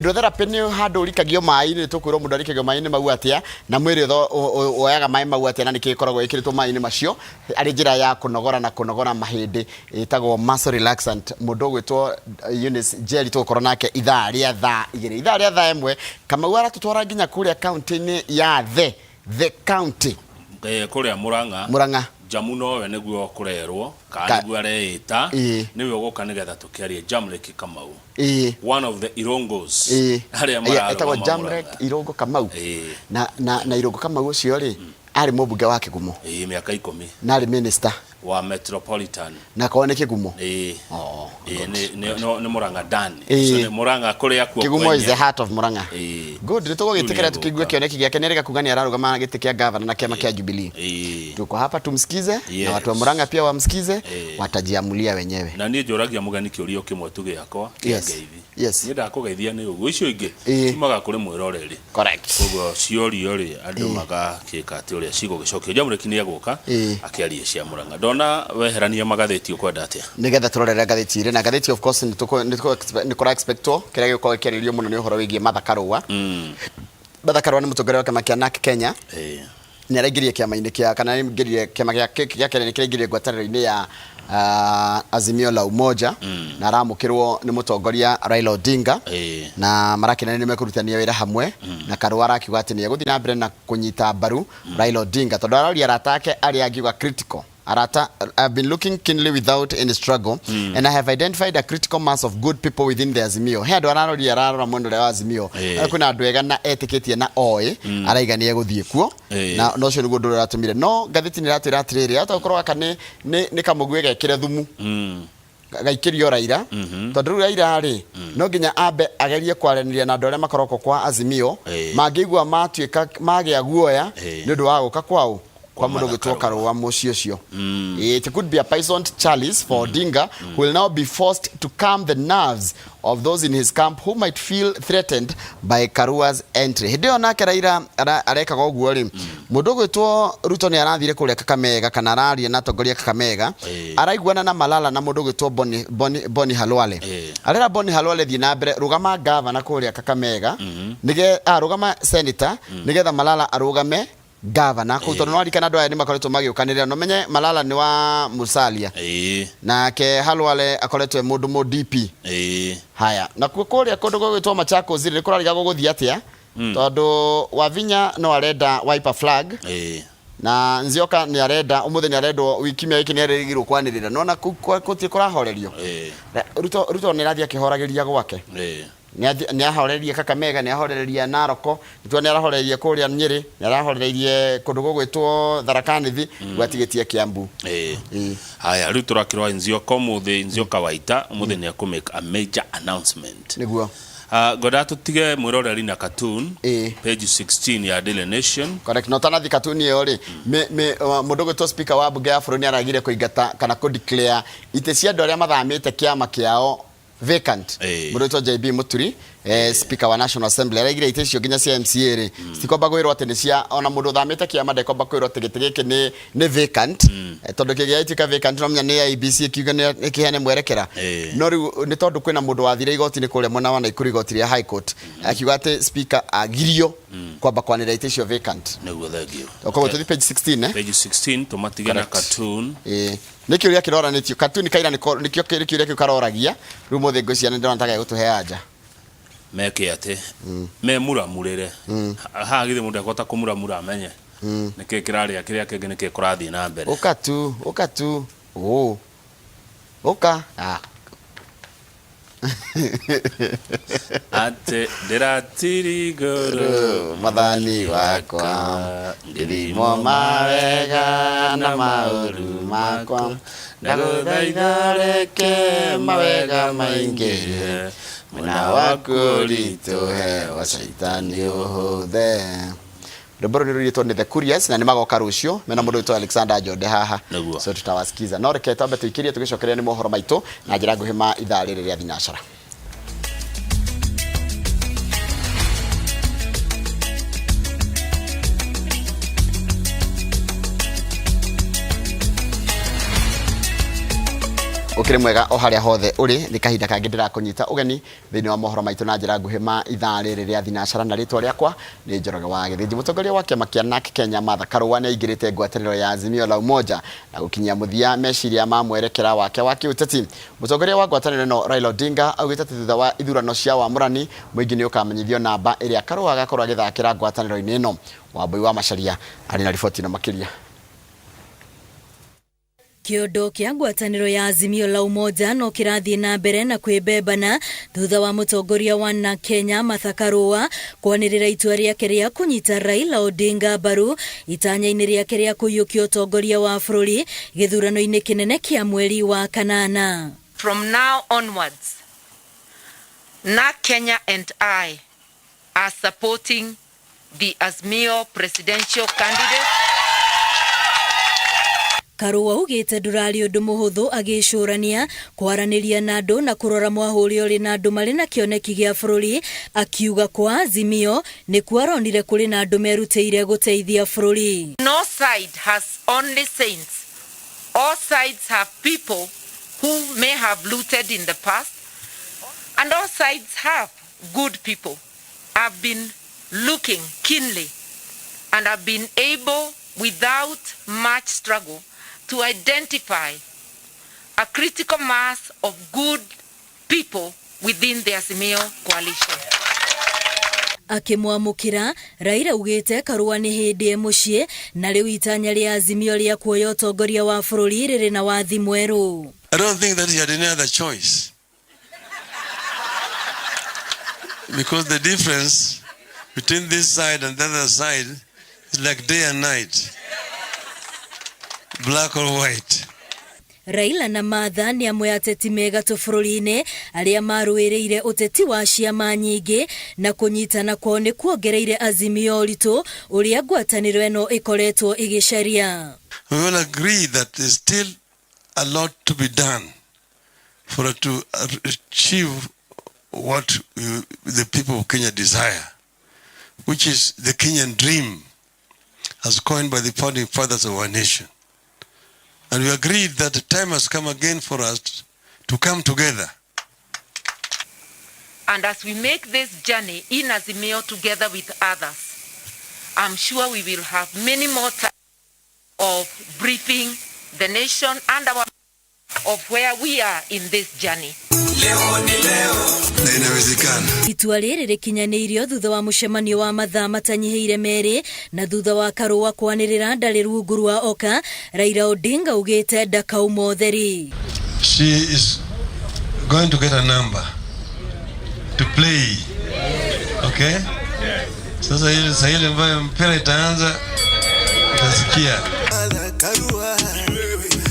Hydrotherapy nĩ handũ ũrikagio maĩ-inĩ, tũkwĩrwo mũndũ arikagio maĩ-inĩ mau atĩa, na mwĩrĩ woyaga maĩ mau atĩa, na nĩkĩ gĩkoragwo gĩkĩrĩtwo maĩ-inĩ macio arĩ njĩra ya kũnogora na kũnogora mahĩndĩ, ĩtagwo muscle relaxant. Mũndũ ũgwĩtwo Eunice Njeri tũgũkorwo nake ithaa rĩa thaa 2. Ithaa rĩa thaa 1 Kamau aratũtwara nginya kũrĩa kaunti-inĩ ya The County. Kũrĩa Murang'a. Murang'a. Jamu nowe nĩguo kũrerwo kana nĩguo areĩta, nĩwe ũgũka nĩgetha tũkĩarie. Jamlek Kamau. One of the Irongos. Arĩa mararũgama. Etagwo Jamlek Irongo Kamau. Na Irongo Kamau ũcio rĩ, arĩ mũmbunge wa Kĩgumo. Ĩĩ, mĩaka 10. Na arĩ minister. Wa Metropolitan. Na akorwo nĩ Kĩgumo. Ĩĩ. Oh, Ĩĩ, nĩ Murang'a Dan. Ũcio nĩ Murang'a kũrĩa kuo Kĩgumo is the heart of Murang'a. Ĩĩ. Good, nĩ tũgũgĩtĩkĩra tũkĩigue kĩoneki gĩake, nĩ erĩga kuga nĩ ararũgama gĩtĩ kĩa gavana na kĩama kĩa Jubilee. Tuko hapa tumsikize na watu wa Murang'a pia wamsikize, watajiamulia wenyewe. Na niĩ njũragia mũgeni kĩũria o kĩmwe tu gĩakwa kĩa ngeithi. Niĩ ndakũgeithia nĩ ũguo, icio ingĩ ciumaga kũrĩ mwĩroreri. Correct. Koguo ciorio rĩ, andũ magakĩka atĩ ũrĩa cigũgĩcokio. Jamũrĩki nĩ egũka akĩarie cia Murang'a. Ndona weherania magathĩti ũkwenda atĩa? Nĩgetha tũrorere ngathĩti irĩ na ngathĩti, of course, nĩ kũra expectwo kĩrĩa gĩgũkorwo gĩkĩarĩrĩrio mũno nĩ ũhoro wĩgiĩ Martha Karũa. Martha Karũa nĩ mũtongoria wa kĩama kĩa NARC Kenya. Nĩ araingĩrire kĩama-inĩ kĩa kana nĩ aingĩrire kĩama gĩa Kenya, nĩ kĩraingĩrire ngwatanĩro-inĩ ya Azimio la Umoja na aramũkĩrwo nĩ mũtongoria Raila Odinga na marakenania nĩ mekũrutania wĩra hamwe, na Karũa arakiuga atĩ nĩ egũthiĩ na mbere na kũnyita mbaru Raila Odinga tondũ aroria arata ake arĩa angiuga critical arata. "I've been looking keenly without any struggle and I have identified a critical mass of good people within the Azimio." He andũ araroria, ararora mwena ũrĩa wa Azimio. Kwĩna andũ ega na etĩkĩtie na oĩ araiga nĩ egũthiĩ kuo. Na no ũcio nĩguo ũndũ ũrĩa ũratũmire. No ngathĩti nĩ ĩratwĩra atĩrĩrĩ, yahota gũkorwo gaka nĩ kamũguĩ gekĩre thumu gaikĩrio Raila, tondũ rĩu Raila rĩ, no nginya ambe agerie kwaranĩria na andũ arĩa makoragwo kwa Azimio mangĩigua matuĩka magĩa guoya nĩ ũndũ wa gũka kwao kwa mũndũ gwĩtwo Karũa mũciĩ ũcio. It could be a poisoned chalice for Odinga, who will now be forced to calm the nerves of those in his camp who might feel threatened by Karua's entry. Hĩndĩ ĩyo nake Raila arekaga ũguo rĩ, mũndũ ũgwĩtwo Ruto nĩ arathire kũrĩa Kakamega kana araria na atongoria a Kakamega, araiguana na Malala na mũndũ ũgwĩtwo Boni Halwale. Arera Boni Halwale, thiĩ na mbere, rũgama gavana kũrĩa Kakamega, nĩge rũgama senator, nĩgetha Malala arũgame gavana kũu, tondũ nĩwarikana andũ aya nĩ makoretwo magĩũkanĩrĩra. No menye Malala nĩ wa Musalia nake Halwale akoretwo e mũndũ mũ DP. Haya, nakuo kũrĩa kũndũ gũgwĩtwo Machakos rĩ, nĩ kũrariga gũgũthiĩ atĩa, tondũ Wavinya no arenda Wiper flag na Nzioka nĩ arenda ũmũthĩ, nĩ arendwo kiumia gĩkĩ nĩ erĩgĩrĩirwo kwanĩrĩra, nona gũtirĩ kũrahorerio. Ruto nĩ arathiĩ akĩhoragĩria gwake. Nĩ ahorerie Kakamega, nĩ ahorereria Naroko, nĩtuo nĩ arahorerie kũrĩa Nyĩrĩ, nĩ arahorereirie kũndũ gũgwĩtwo Tharaka Nithi, gwatigĩtie Kiambu. Haya, rĩu tũrakĩrora Nzioka ũmũthĩ, Nzioka Waita ũmũthĩ nĩ ekũ make a major announcement. Nĩguo. Ngwendaga tũtige mwĩroreri na cartoon, page 16 ya Daily Nation. Correct. Na ũtanathi katuni ĩyo rĩ, mũndũ ũgwĩtwo speaker wa mbunge ya bũrũri nĩ aragire kũingata kana kũ declare itĩ cia andũ arĩa mathamĩte kĩama kĩao vacant. Mũndũ wĩtwo JB Muturi, speaker wa National Assembly, araigire itĩ icio nginya cia MCA rĩ, citikwamba kwĩrwo atĩ nĩ cia ona mũndũ ũthamĩte kĩama ndekwamba kwĩrwo atĩ gĩtĩ gĩkĩ nĩ vacant. Tondũ kĩngĩgĩtuĩka vacant, no menya nĩ IEBC ĩkiuga nĩ ĩkĩheane mwerekera. No rĩu nĩ tondũ kwĩna mũndũ wathire igoti-inĩ kũrĩa mwena wa Naikuru, igoti rĩa High Court, akiuga atĩ speaker agirio kwamba kwanĩrĩra itĩ icio vacant. Nĩguo, thank you. Koguo tũthiĩ page 16, eh? Page 16, tũmatige na Correct. cartoon. Ĩĩ. Nĩ kĩũria kĩroranĩtio katuni kaira nĩkĩo kĩũria kĩu karoragia rĩu mũthĩ. Ngwĩciria nĩ ndĩrona ta gegũtũhe anja. Meke atĩ memuramurĩre haha, githĩ mũndũ ekũhota kũmuramura amenye nĩkĩ kĩrarĩa kĩrĩa kĩngĩ, nĩkĩ kũrathiĩ na mbere? Ũka tu, ũka tu, ũ ũka. Ah. Atĩ ndĩratirigũrũ Mwathani wakwa, ngĩthimwo mawega na maũru makwa, ndagũthaitha reke mawega maingĩre mwena waku ũritũhe wa caitani ũhũthe. Rwĩmbo rũu nĩ rũirĩtwo nĩ The Couriers na nĩ magoka rũciũ mena mũndũ wĩtwo Alexander Njonde haha. So tutawasikiza, no reke twambe tũikĩrie tũgĩcokeria nĩ mohoro maitũ na njĩra nguhĩ ma ithaa rĩrĩ rĩa thinacara. Ukiri mwega o haria hothe uri ni kahinda kangi ndirakunyita ugeni thiini wa mohoro maitu na njira nguhi ma ithaa riri ria thinacara na ritwa riakwa ni Njoroge wa Githinji. Mutongoria wa kiama kia NARC Kenya Martha Karua ni aingirite ngwataniro ya Azimio la Umoja na gukinyia muthia meciria ma mwerekera wake wa kiuteti. Mutongoria wa ngwataniro ino Raila Odinga augite ati thutha wa ithurano cia wamurani muingi ni ukamenyithio namba iria Karua agakorwo agithakira ngwataniro-ini ino. Wambui wa Macharia ari na riboti ino makiria. Kiondo kia ngwataniro ya Azimio la Umoja no kirathie na mbere na kwibebana thutha wa mutongoria wa NARC Kenya Martha Karua kwanirira itua riake ria kunyita Raila Odinga mbaru itanya-ini riake ria kuyukia utongoria wa bururi githurano-ini kinene kia mweri wa kanana. From now onwards, NARC Kenya and I are supporting the Azimio presidential candidate. Karua augite ndurari undu muhuthu agicurania kwaraniria na andu na kurora mwahuri uri na andu mari na kioneki gia bururi, akiuga kwa Azimio nikuo aronire kuri na andu merutire guteithia bururi. No side has only saints. All sides have people who may have looted in the past, and all sides have good people. I've been looking keenly and I've been able, without much struggle, to identify a critical mass of good people within the Azimio coalition. Akimwamukira Raila augite Karua ni hindi mucii na riu itanya ria Azimio ria kuoya utongoria wa bururi riri na wathi mweru. I don't think that he had any other choice, because the difference between this side and the other side is like day and night, black or white. Raila na Martha ni amwe ateti mega bũrũri-inĩ arĩa marũĩrĩire ũteti wa ciama nyingĩ na kũnyitana kwao nĩ kuongereire Azimio ũritũ ũrĩa ngwatanĩro ĩno ĩkoretwo ĩgĩcaria. We all agree that there's still a lot to be done for us to achieve what the people of Kenya desire, which is the Kenyan dream as coined by the founding fathers of our nation. And we agreed that the time has come again for us to come together. And as we make this journey in Azimio together with others, I'm sure we will have many more times of briefing the nation and our of where we are in this journey. Itua rĩrĩ rĩkinyanĩirio thutha wa mũcemanio wa mathaa matanyihĩire merĩ na thutha wa Karua kwanĩrĩra ndarĩ rungu rwa Oka. Raila Odinga augĩte ndakauma ũtheri. She is going to get a number to play. Okay? Sasa ile ambayo mpira itaanza utasikia.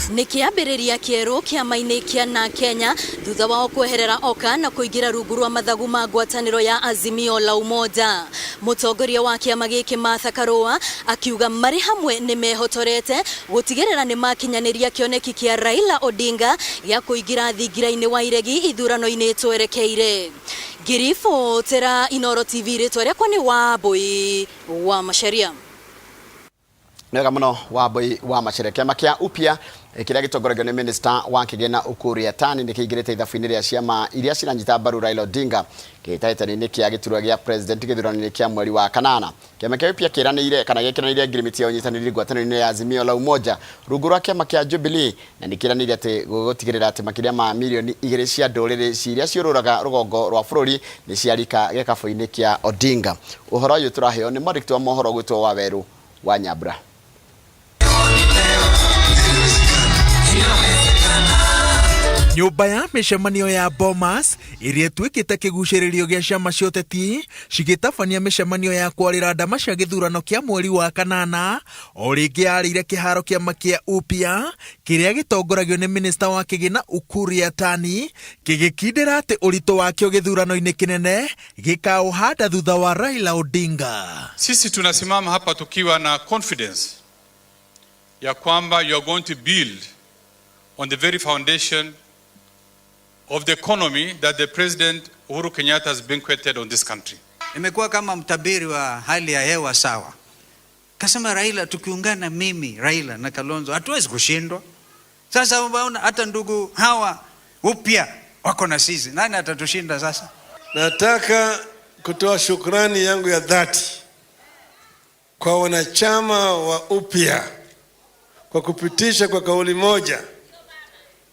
Nĩ kĩambĩrĩria kĩerũ kĩama-inĩ kĩa NARC Kenya thutha wao kweherera Oka na kũingĩra rungu rwa mathagu ma ngwatanĩro ya Azimio la Umoja. Mũtongoria wa kĩama gĩkĩ Martha Karua akiuga marĩ hamwe nĩ mehotorete gũtigĩrĩra nĩ makinyanĩria kĩoneki kĩa Raila Odinga gĩa kũingĩra thingira-inĩ wa iregi ithurano-inĩ twerekeire. Ngiribotera Inooro TV, rĩtwa rĩakwa nĩ Wambui wa Macharia. Nĩwega mũno Wambui wa Macharia. Kĩama kĩa Upya kĩrĩa gĩtongoragio nĩ minister wa kĩgĩna Ukur Yatani nĩ kĩingĩrĩte ithabu-inĩ rĩa ciama iria ciranyita mbaru Raila Odinga kĩhĩtahĩtano-inĩ kĩa gĩturwa gĩa president gĩthurano-inĩ kĩa mweri wa kanana. Kĩama kĩa Upya kĩranĩire kana gĩkĩranĩire ngirimiti ya ũnyitanĩri ngwatanĩro-inĩ ya Azimio la Umoja rungu rwa kĩama kĩa Jubilee na nĩ kĩranĩire atĩ gũtigĩrĩra atĩ makĩria ma milioni 2 cia ndũrĩrĩ iria ciũrũraga rũgongo rwa bũrũri nĩ ciarika gĩkabũ-inĩ kĩa Odinga. Ũhoro ũyũ tũraheo nĩ mwandĩki wa mohoro gwĩtwo Wawerũ wa Nyambura. Nyũmba ya mĩcemanio ya Bomas ĩrĩa ĩtuĩkĩte kĩgucĩrĩrio gĩa ciama cia ũteti cigĩtabania mĩcemanio ya kwarĩra ndama cia gĩthurano kĩa mweri wa kanana o rĩngĩ yarĩire kĩharo kĩama kĩa Upya kĩrĩa gĩtongoragio nĩ minista wa kĩgĩna Ukur Yatani kĩgĩkindĩra atĩ ũritũ wakĩo gĩthurano-inĩ kĩnene gĩkaũhanda thutha wa Raila Odinga. Sisi tunasimama hapa tukiwa na confidence ya kwamba you are going to build on the very foundation of the economy that the President Uhuru Kenyatta has banqueted on this country. Nimekuwa kama mtabiri wa hali ya hewa sawa. Kasema Raila, tukiungana mimi, Raila na Kalonzo, hatuwezi kushindwa. Sasa unaona hata ndugu hawa upya wako na sisi. Nani atatushinda sasa? Nataka kutoa shukrani yangu ya dhati kwa wanachama wa upya kwa kupitisha kwa kauli moja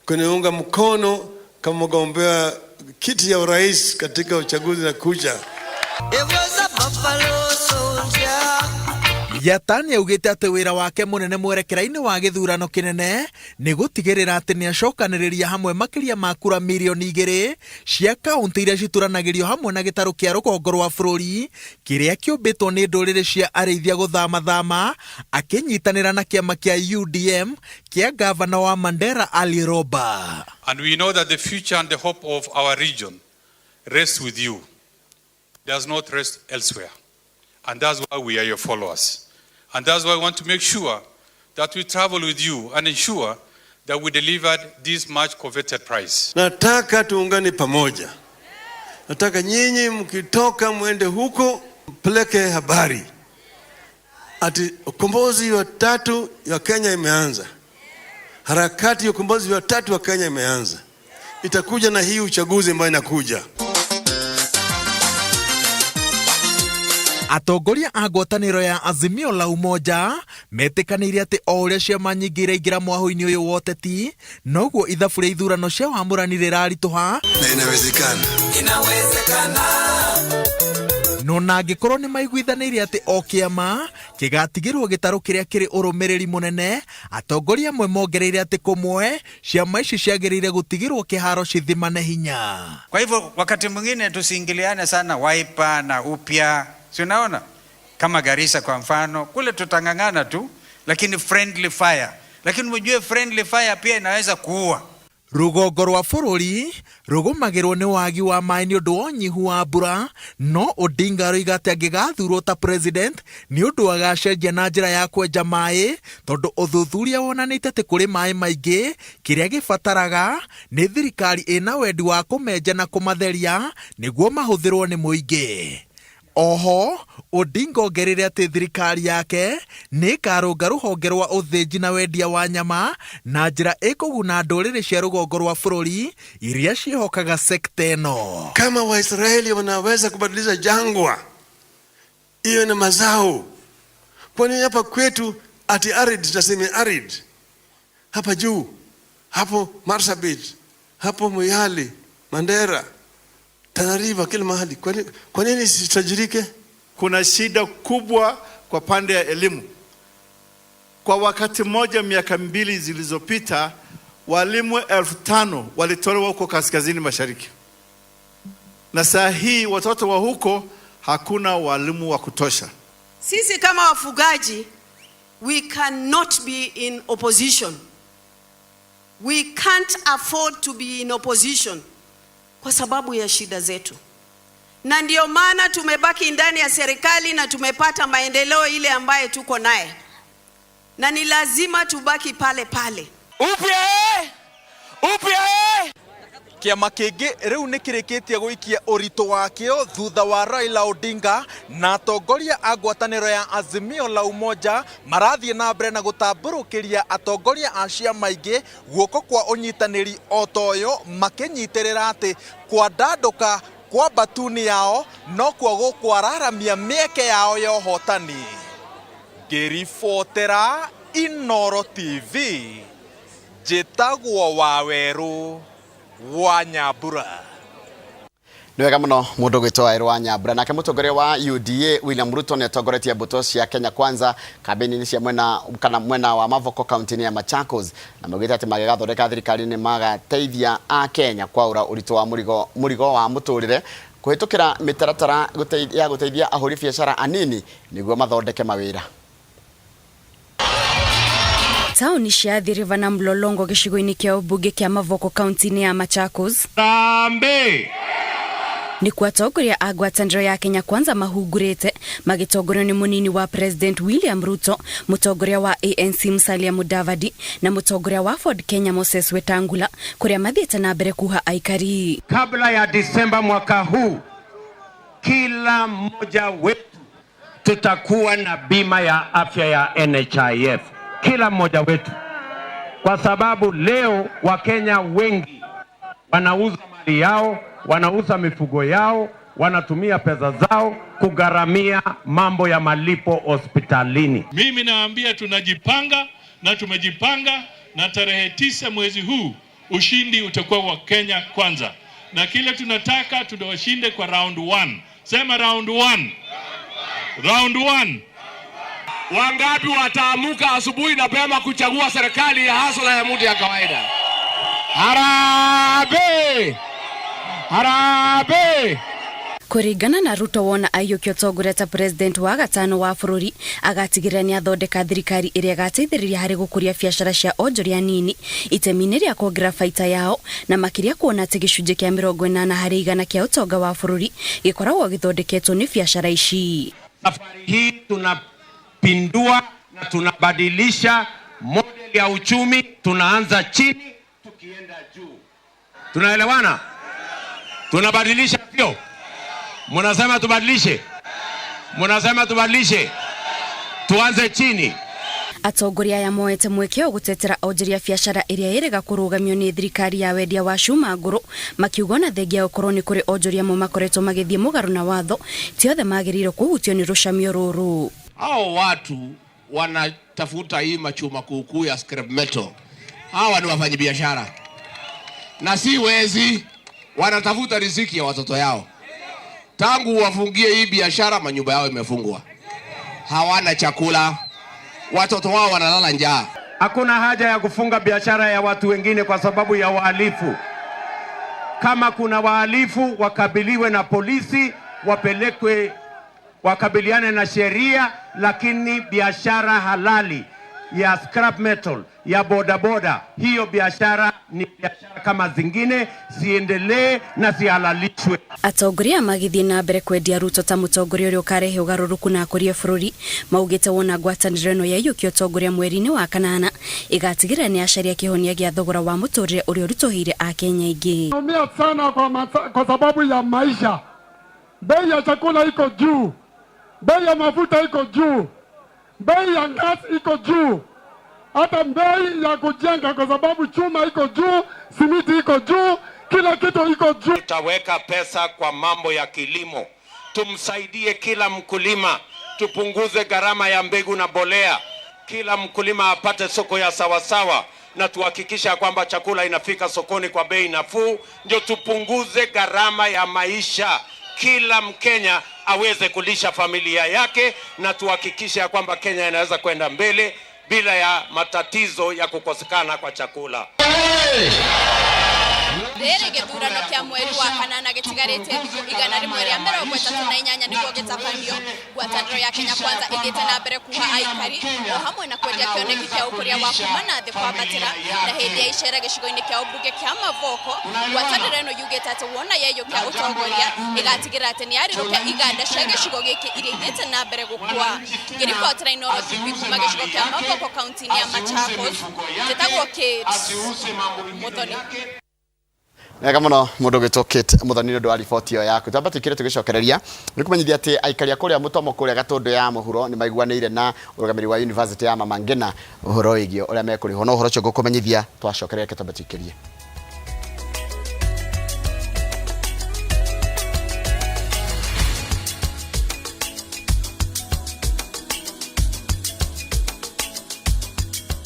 kuniunga mkono kama mgombea kiti ya urais katika uchaguzi na kuja. Yatani augĩte atĩ wĩra wake mũnene mwerekera-inĩ wa gĩthurano kĩnene nĩ gũtigĩrĩra atĩ nĩacokanĩrĩria hamwe makĩria ma kura mirioni 2 cia kaũntĩ iria cituranagĩrio hamwe na gĩtarũ kĩa rũgongo rwa bũrũri kĩrĩa kĩũmbĩtwo nĩ ndũrĩrĩ cia arĩithia gũthamathama, akĩnyitanĩra na kĩama kĩa UDM kĩa gavana wa Mandera Ali Roba. And we know that the future and the hope of our region rests with you, does not rest elsewhere. And that's why we are your followers. And that's why we want to make sure that we travel with you and ensure that we delivered this much coveted prize. Nataka tuungane pamoja. Nataka nyinyi mkitoka mwende huko mpeleke habari ati ukombozi wa tatu ya Kenya imeanza. Harakati ya ukombozi wa tatu wa Kenya imeanza. Itakuja na hii uchaguzi ambayo inakuja. Atongoria a ngwatanĩro ya Azimio la Umoja metĩkanĩire atĩ o ũrĩa ciama nyingĩ iraingĩra mwahũ-inĩ ũyũ wa ũteti noguo ithabu rĩa ithurano cia wamũrani rĩraritũha. Na inawezekana. Inawezekana. No na angĩkorwo nĩ maiguithanĩirie atĩ o kĩama kĩgatigĩrwo gĩtarũ kĩrĩa kĩrĩ ũrũmĩrĩri mũnene, atongoria amwe mongereire atĩ kũmwe ciama ici ciagĩrĩire gũtigĩrwo kĩharo cithimane hinya. Kwa hivyo wakati mwingine tusiingiliane sana Wiper na upya. Si unaona? Kama Garissa kwa mfano, kule tutang'ang'ana tu, lakini friendly fire. Lakini mjue friendly fire pia inaweza kuua. Rũgongo rwa bũrũri rũgũmagĩrwo nĩ wagi wa maĩ nĩ ũndũ wa ũnyihu wa mbura, no Odinga aroiga atĩ angĩgathurwo ta president nĩ ũndũ agacenjia na njĩra ya kwenja maĩ, tondũ ũthuthuria wonanĩtie atĩ kũrĩ maĩ maingĩ, kĩrĩa gĩbataraga nĩ thirikari ĩna wendi wa kũmenja na kũmatheria nĩguo mahũthĩrwo nĩ mũingĩ. Oho, Odinga ongereire atĩ thirikari yake nĩ ĩkarũnga rũhonge rwa ũthĩnji na wendia wa nyama na njĩra ĩkũguna ndũrĩrĩ cia rũgongo rwa bũrũri iria ciĩhokaga sekta ĩno. Kama Waisraeli wanaweza kubadilisha jangwa iwe na mazao, kwa nini hapa kwetu ati arid, tutasema arid? Hapa juu, hapo Marsabit, hapo Moyale, Mandera, Tana River, kila mahali. Kwa nini sitajirike? Kuna shida kubwa kwa pande ya elimu. Kwa wakati mmoja miaka 2 zilizopita, walimu 5,000 walitolewa huko kaskazini mashariki. Na saa hii watoto wa huko hakuna walimu wa kutosha. Sisi kama wafugaji, we cannot be in opposition. We can't afford to be in opposition kwa sababu ya shida zetu. Na ndio maana tumebaki ndani ya serikali na tumepata maendeleo ile ambaye tuko naye. Na ni lazima tubaki pale pale. Upya! Upya! Kĩama kĩngĩ rĩu nĩ kĩrĩkĩtie gũikia ũritũ wakĩo thutha wa Raila Odinga na atongoria a ngwatanĩro ya Azimio la Umoja marathiĩ na mbere na gũtambũrũkĩria atongoria a ciama ingĩ guoko kwa ũnyitanĩri o ta ũyũ, makĩnyitĩrĩra atĩ kwandandũka kwa mbatuni yao no kuo gũkwararamia mĩeke yao ya ũhotani. Ngĩribotera Inooro TV, njĩtagwo Wawerũ wa Nyambura. Nĩ wega mũno mũndũ gwĩtwo Wawerũ wa Nyambura. Nake mũtongoria wa UDA William Ruto nĩ atongoretie mbũtũ cia Kenya Kwanza kambĩini-inĩ cia mwena kana mwena wa Mavoko kaunti-inĩ ya Machakos, na maugĩte atĩ magĩgathondeka thirikari nĩ magateithia a Kenya kwaũra ũritũ wa mũrigo wa mũtũrĩre kũhĩtũkĩra mĩtaratara ya gũteithia ahũri biacara anini nĩguo mathondeke mawĩra. Taũni cia Athi River na Mlolongo gĩcigo-inĩ kĩa ũmbunge kĩa Mavoko kaunti-inĩ ya Machakos. Rambe! Nĩkuo atongoria a ngwatanĩro ya Kenya Kwanza mahungurĩte magĩtongorio nĩ mũnini wa President William Ruto, mũtongoria wa ANC Musalia Mudavadi na mũtongoria wa Ford Kenya Moses Wetangula, kũrĩa mathiĩte na mbere kuha aikari. Kabla ya Disemba mwaka huu, kila mmoja wetu tutakuwa na bima ya afya ya NHIF. Kila mmoja wetu. Kwa sababu leo Wakenya wengi wanauza mali yao, wanauza mifugo yao, wanatumia pesa zao kugharamia mambo ya malipo hospitalini. Mimi naambia tunajipanga na tumejipanga, na tarehe 9 mwezi huu ushindi utakuwa wa Kenya Kwanza. Na kile tunataka tunawashinde kwa round 1. Sema round 1. Round 1. Wangapi wataamuka asubuhi na mapema kuchagua serikali ya hustler ya mtu ya kawaida? Harambee! Harambee! Kũringana na Ruto wona aiyũkia ũtongoria ta president wa gatano wa bũrũri agatigĩrĩra nĩ athondeka thirikari ĩrĩa ĩgateithĩrĩria harĩ gũkũria biacara cia onjoria nini itemi-inĩ rĩa kuongerera baita yao na makĩria kuona atĩ gĩcunjĩ kĩa 80% kĩa ũtonga wa bũrũri gĩkoragwo gĩthondeketwo nĩ biacara ici. Safari hii tunapindua na tunabadilisha model ya uchumi, tunaanza chini tukienda juu. Tunaelewana? Tunabadilisha, sio? Mnasema tubadilishe? Mnasema tubadilishe? Tuanze chini. Atongoria aya moete mweke wa gũtetera onjoria biacara ĩrĩa ĩrega kũrũgamio nĩ thirikari ya wendia wa cuma ngũrũ, makiuga ona thengia gũkorwo nĩ kũrĩ onjoria amwe makoretwo magĩthiĩ mũgarũ na watho, ti othe magĩrĩirwo kũhutio nĩ rũcamio rũrũ. Hao watu wanatafuta hii machuma kuukuu ya scrap metal. Hawa ni wafanyabiashara na si wezi, wanatafuta riziki ya watoto yao. Tangu wafungie hii biashara, manyumba yao imefungwa, hawana chakula, watoto wao wanalala njaa. Hakuna haja ya kufunga biashara ya watu wengine kwa sababu ya wahalifu. Kama kuna wahalifu wakabiliwe na polisi, wapelekwe wakabiliane na sheria, lakini biashara halali ya scrap metal, ya bodaboda, hiyo biashara ni biashara kama zingine, siendelee na sihalalishwe. Atongoria magĩthiĩ na mbere kwendia Ruto ta mũtongoria ũrĩa ũkarehe ũgarũrũku na akũrie bũrũri, maugĩte wona ngwatanĩro ĩno yaiyũkia ũtongoria mweri-inĩ wa kanana ĩgatigĩrĩra nĩ yacaria kĩhonia gĩa thogora wa mũtũrĩre ũrĩa ũritũhĩire Akenya aingĩ. Naumia sana kwa sababu ya maisha. Bei ya chakula iko juu, bei ya mafuta iko juu, bei ya gas iko juu, hata bei ya kujenga kwa sababu chuma iko juu, simiti iko juu, kila kitu iko juu. Tutaweka pesa kwa mambo ya kilimo, tumsaidie kila mkulima, tupunguze gharama ya mbegu na bolea, kila mkulima apate soko ya sawasawa, na tuhakikisha kwamba chakula inafika sokoni kwa bei nafuu, ndio tupunguze gharama ya maisha, kila Mkenya aweze kulisha familia yake, na tuhakikishe ya kwamba Kenya inaweza kwenda mbele bila ya matatizo ya kukosekana kwa chakula. Rĩrĩ gĩthurano kĩa mweri wa kanana gĩtigarĩte thikũ 138 nĩguo gĩtabanio. Ngwatanĩro ya Kenya Kwanza ĩthiĩte na mbere kuha aikari o hamwe na kwendia kĩoneki kĩa ũkũria wa kuma na thĩ kwambatĩra, na hĩndĩ ya icera gĩcigo-inĩ kĩa ũmbunge kĩa Mavoko, ngwatanĩro ĩno yugĩte atĩ wona yaiyũkia ũtongoria ĩgatigĩrĩra atĩ nĩ yarirũkia iganda cia gĩcigo gĩkĩ iria ithiĩte na mbere gũkua. Ngĩribotera Inooro TV kuma gĩcigo kĩa Mavoko kaunti-inĩ ya Machakos, njĩtagwo Kate Muthoni. Wega muno mundu gwitwo Kate Muthoni nĩ ũndũ wa riboti ĩyo yaku. Twamba tũikire tũgĩcokereria nĩ kũmenyithia atĩ aikari a kũrĩa Mũtomo kũrĩa Gatũndũ ya mũhuro nĩ maiguanĩire na ũrũgamĩrĩri wa University ya Mama Ngina ũhoro wĩgiĩ ũrĩa mekũrĩhwo, no ũhoro ũcio ngũkũmenyithia twacokereria. Reke twambe tũikĩrie.